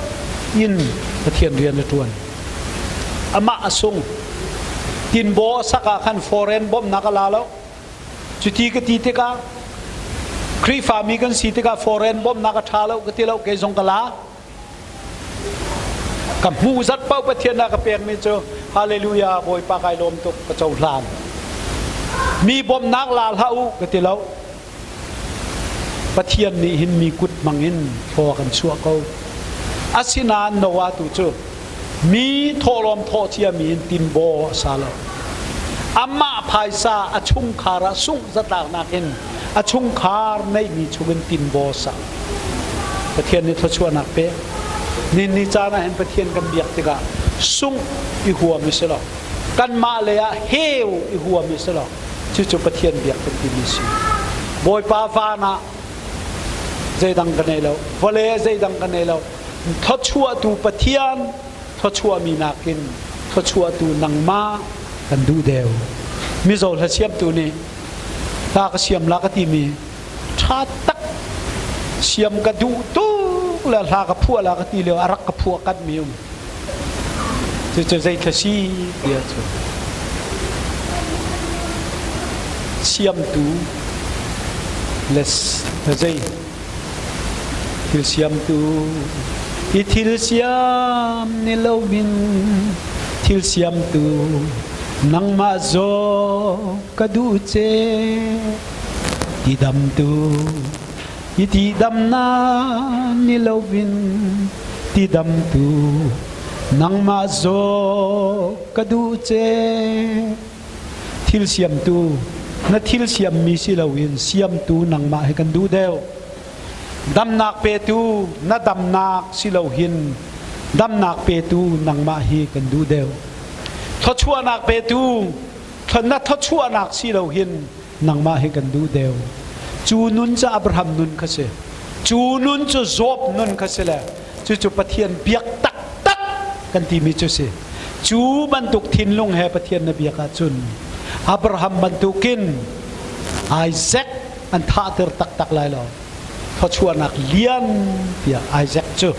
in Pathian rian a ṭuan. Amah a sung. Tinbaw a sak ah khan foreign bawmhnak a la lo. Cuti ka ti tikah Khrihfami kan si tikah foreign bawmhnak a ṭha lo ka ti lo kei zong ka la. Ka hmuh zat paoh Pathian a ka pekmi cu Hallelujah Bawipa kai lawm tuk ka cohlan. Mi bawmhnak la hlah u ka ti lo. Pathian nih hin mi kut hmang in thaw kan chuah ko. Asinain Noah tu cu mi thawhlawm thawh ciami in tinbaw a sa lo. Amah phaisa a chungkhar ah sungh zatlaknak in a chungkhar neihmi chungin tinbaw a sa. Pathian nih thluachuahnak pe. Nin ni caan ah hin Pathian kan biak tikah sungh i huam i si lo. Kanmah lei ah heu i huam i si lo. Cucu Pathian biak kan timi si. Bawipa van ah zeidang ka nei lo. Vawlei ah zeidang ka nei lo. Thluachuahtu Pathian thluachuahmi nakin thluachuahtu nangmah kan duh deuh. Mizo hla siamtu nih hla ka siam la ka timi ṭha tak siam ka duh tuk le hla ka phuah la ka ti lio a rak ka phuah kat mi um cucu zei thla si ti ahcun siamtu le zei thil siamtu i thil siam ni lo min thil siamtu nangmah zaw ka duh ce Tidamtu i tidamnak ni loin tidamtu nangmah zaw ka duh ce. Thil siamtu na thil siammi si loin siamtu nangmah hi kan duh deuh. Damnak petu na damnak si lohin damnak petu nangmah hi kan duh deuh. Thluachuahnak petu na thluachuahnak si lohin nangmah hi kan duh deuh. Cu nun cu Abraham nun kha si. Cu nun cu Job nun kha si le cucu Pathian biak taktak kan timi cu si. Cu bantuk thinlung he Pathian na biak ahcun Abraham bantukin Isaac an thahter taktak lai lo. Thluachuahnak lian tiah Isaac cu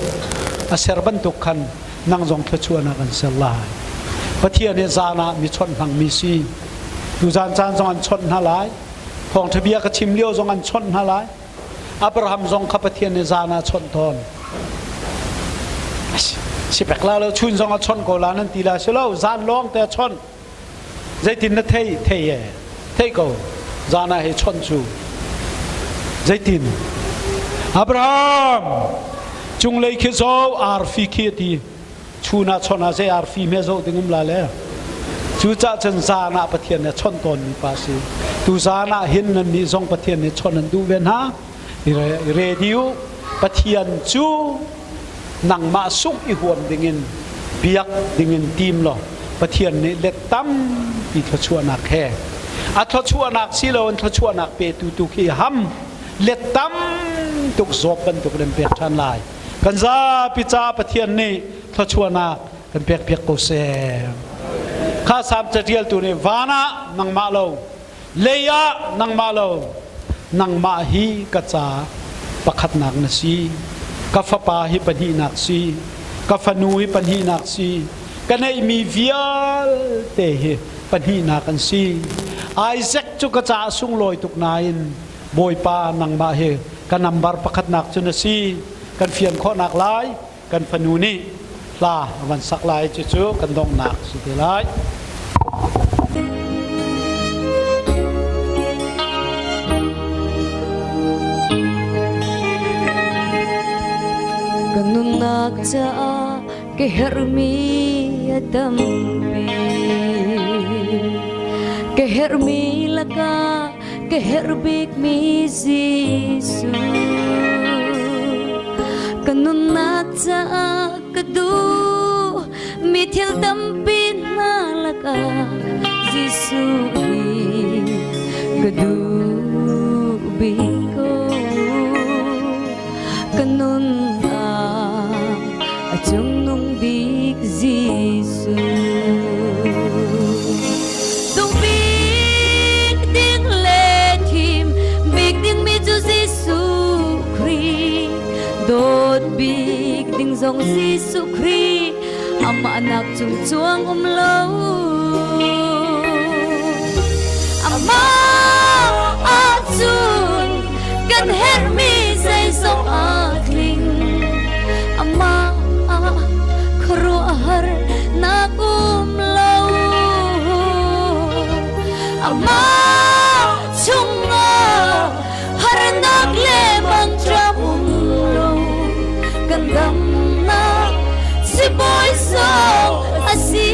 a ser bantuk khan nang zong thluachuahnak an ser lai. Pathian hi zan ah mi chawnh hmangmi si. Tuzan caan zong an chawnh hna lai. Thawngṭha bia ka chim lio zong an chawnh hna lai. Abraham zong kha Pathian nih zan ah chawnh tawn. Si pek la lo chun zong a chon ko la nan ti la si lo zan lawng te a chon. Zeitin na thei thei e thei ko zan ah he chon cu zeitin Abraham cunglei khi zo arfi khi ti chun ah chon ah zei arfi me zo ding um la le cu cah cun zan ah Pathian nih chon tawn mi pa si tu zan ah hin nan nih zong Pathian nih chon an duh ve hna radio Pathian cu nangmah sungh i huam dingin biak dingin tim law Pathian nih let tampi thluachuahnak he a thluachuahnak si loin thluachuahnak petu tu khi ham let tam tuk zawp bantuk in pek ṭhan lai kan zapi ca Pathian nih thluachuahnak kan pek piak ko seh kha sam catialtu nih van ah nangmah lo Lei ah nangmah lo, nangmah hi ka ca pakhatnak na si. Ka fapa hi pahnihnak si. Ka fanu hi pahnihnak si. Ka neihmi vialte hi pahnihnak an si. Isaac cu ka caah sunglawi tuk nain Bawipa nangmah hi ka nambar pakhatnak cu na si. Kan fian khawhnak lai kan fanu nih hla a van sak lai cucu kan donghnak si te lai. Ka nunnak caah ka herhmi a tampi ka herhmi lakah ka herh bikmi Jesuh ka nunnak caah ka duh mi thil tampi hna lakah Jesuh hi ka duh bik ko ka nunnak a cungnung bik Jesuh Tung bik ding le thim bik ding mi cu Jesuh Khrih dawt bik ding zong Jesuh Khrih amah nak cung cuang um lo amah ahcun kan herhmi zeizong a tling amah ah khuaruahhar nak um lo amah chungah harnak le mangṭam um lo kan damnak sibawi zong a si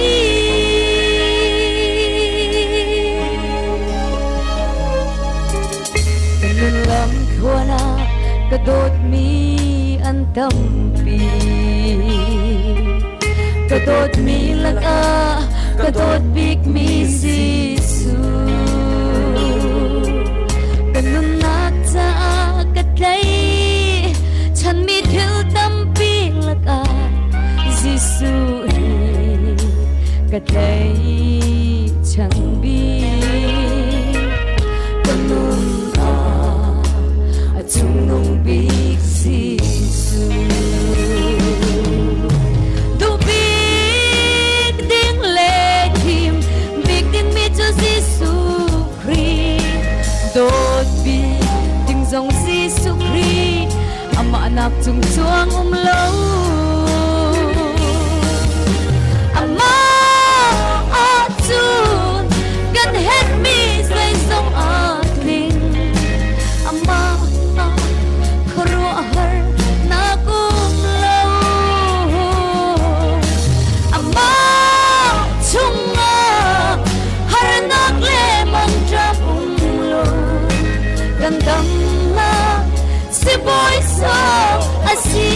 Ka nun lam thluan ah ka dawtmi an tampi Ka dawtmi lakah ka dawt bikmi Jesuh Ka nunnak caah ka tlai chanmi thil tampi lakah Jesuh hi ka tlaihchan bik Ka nunnak a cungnung bik Jesuh Duh bik ding le thim bik dingmi cu Jesuh Khrih dawt bik ding zong Jesuh Khrih amah nak cung cuang um lo amah ahcun kan herhmi zeizong a tling amah ah khuaruahhar nak um lo amah chungah harnak le mangṭam um lo kan damnak sibawi zong a si.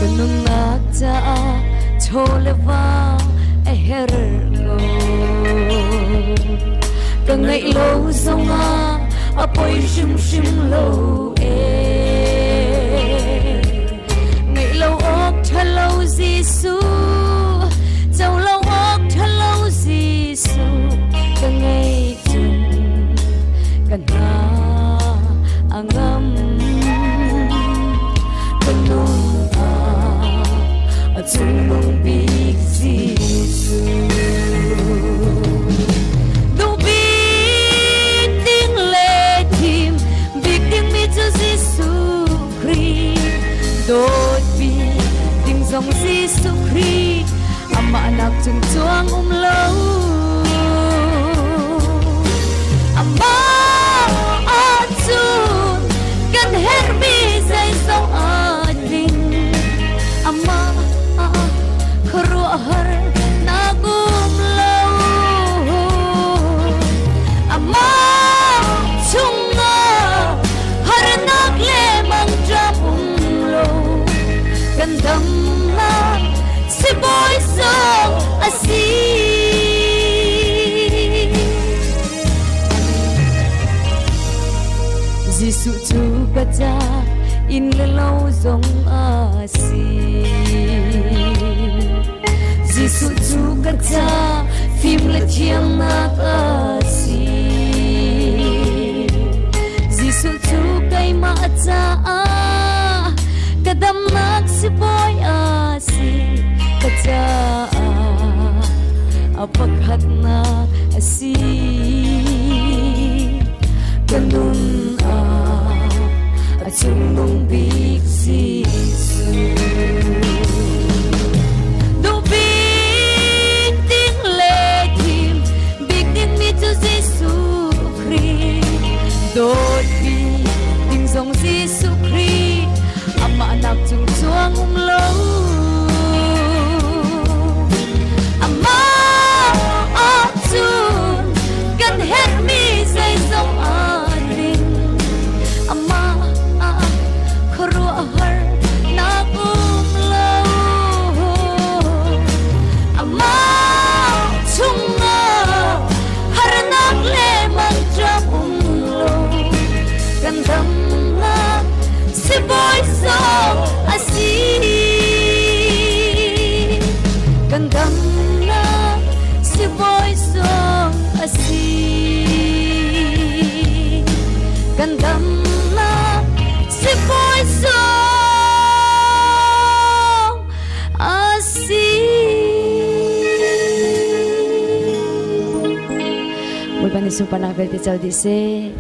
Ka nunnak caah chaw le va a her ko. Ka ngaih lo zongah a poi hrimhrim lo Ngeih lo awk ṭha lo Jesuh, co lo awk ṭha lo Jesuh, ka ngei cun ka hna a ngam. Ka nun ah a cungnung bik Jesuh. Jesuh Khrih amah nak cung cuang um lo. Amah ahcun kan herhmi zeizong aa tling. Amah ah khuaruahhar nak um lo. Amah chungah harnak le mangṭam um lo. Kan damnak sibawi zong a si. Jesuh cu ka ca inn le lo zong a si. Jesuh cu ka ca fim le thiamnak a si. Jesuh cu keimah caah ka damnak sibawi a si. Ka caah a pakhatnak a si. Ka nun ah a cungnung bik Jesuh. Duh bik ding le thim bik dingmi cu Jesuh Khrih. Dawt bik ding zong Jesuh Khrih. Amah nak cung cuang um lo. Amah ahcun kan herhmi zeizong aa tling. Amah ah khuaruahhar nak um lo. Amah chungah harnak le mangṭam um lo. Kan damnak sibawi zong a si. Kan damnak sibawi zong a si. Kan damnak sibawi zong a si. Bawipa nih sunparnak vialte co dih seh.